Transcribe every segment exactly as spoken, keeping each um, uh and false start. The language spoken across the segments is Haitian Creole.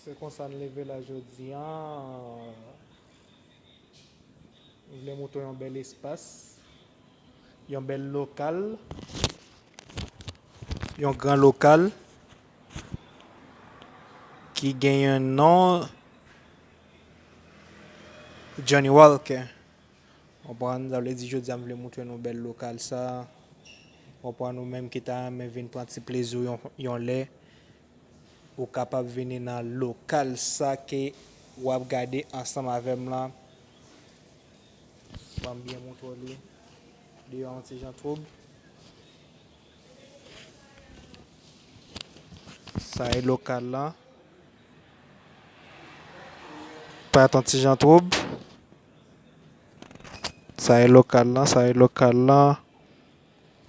Se konsa n leve la jodi a. M vle montre w yon bèl espas, yon bèl lokal, yon gran lokal ki gen yon non, Johnny Walker. Konprann? Sa vle di jodi a m vle montre nou bèl lokal sa. Konprann? Ou menm ki ta renmen vin pran ti plezi w yon, yon lè, ou kapab vini nan lokal sa ke w ap gade ansanm avè m lan. Ban m byen montre w li. Deyò a yon ti jan twoub. Sa e lokal la. Parèt yon ti jan twoub. Sa e lokal la, sa e lokal la.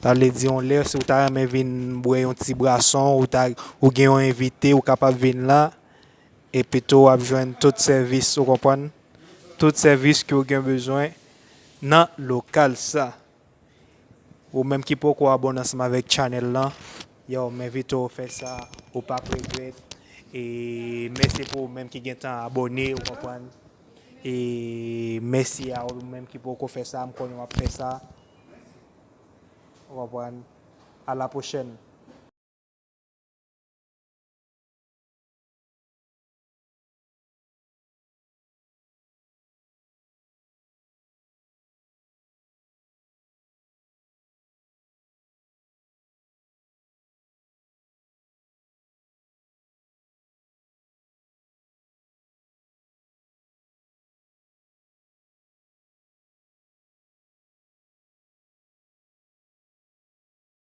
Sa vle di yon lè, si w ta renmen vin bwè yon ti bwason, ou ta, ou gen yon envite, ou kapab vin la. Epi tou, w ap jwenn tout sèvis, ou konprann? Tout sèvis ke w gen bezwen nan lokal sa. Ou menm ki poko abòne ansanm avèk channel lan, yo, m envite w fè sa, ou p ap regrèt. E mèsi pou ou menm ki gentan abòne, ou konprann? E mèsi a ou menm ki poko fè sa, m konnen w ap fè sa. Ou konprann? A la pwochèn.